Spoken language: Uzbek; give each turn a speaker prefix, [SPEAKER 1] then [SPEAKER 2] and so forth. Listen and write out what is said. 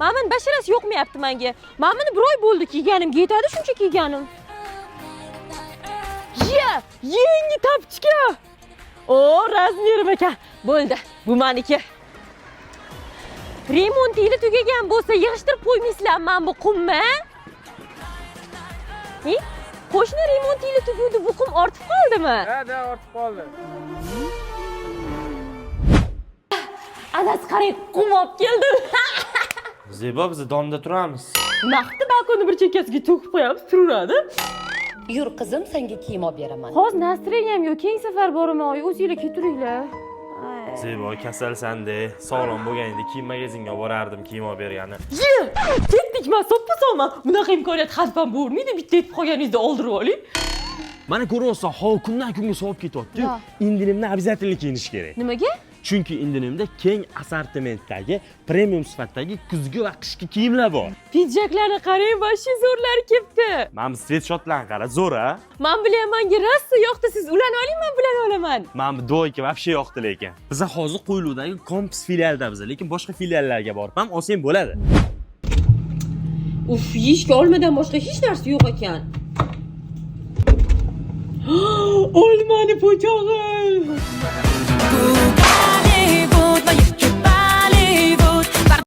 [SPEAKER 1] Mana buni basharasi yoqmayapti menga. Mana buni bir oy bo'ldi kiyganimga, yetadi shuncha kiyganim. Ye, yangi тапочка. O, размер im ekan. Bo'ldi, bu meniki. Remontinglar tugagan bo'lsa, yig'ishtirib qo'ymaysizlar mana bu qumni? E? Qo'shni remontinglar tugudi, bu qum ortib qoldimi?
[SPEAKER 2] Да, ortib qoldi.
[SPEAKER 1] Adasi, qarang, qum olib keldim.
[SPEAKER 3] Zebo, biz domda turamiz.
[SPEAKER 1] Naqdni balkonni bir chekkasiga to'kib qo'yamiz, turaveradi.
[SPEAKER 4] Yur, qizim, senga kiyim olib beraman.
[SPEAKER 1] Hozir настроение m yo'q, keyingi safar boraman, oyi, o'zinglar keturinglar.
[SPEAKER 3] Zebo, kasalsan-de. Sog'lom bo'lganingda kiyim magazinga olib borardim kiyim olib bergani.
[SPEAKER 1] Ye, ketdik, man soppa sog'man. Bunaqa imkoniyat hali ham bo'lmaydi, bitta yetib qolganingizda oldirib oling.
[SPEAKER 3] Mana ko'ryapsan, havo kundan kunga sovib ketyapti. Indirimda обязательно kiyinish kerak.
[SPEAKER 1] Nimaga?
[SPEAKER 3] Chunki indirimda keng assortimentdagi premium sifatdagi kuzgi va qishki kiyimlar bor.
[SPEAKER 1] Pidjaklarni qarang, вообще zo'rlari kelibdi.
[SPEAKER 3] Mana bu svetshotlarni qara, zo'r a?
[SPEAKER 1] Man bilan manga rosa yoqdi, siz ularni oling, man bularni olaman.
[SPEAKER 3] Mana bu двойка вообще yoqdi lekin. Biza hozir Qo'yliqdagi Kompas filialidamiz, lekin boshqa filiallarga borib ham olsang bo'ladi.
[SPEAKER 1] Uf, yeyishga olmadan boshqa hech narsa yo'q ekan. Olmani po'chog'i.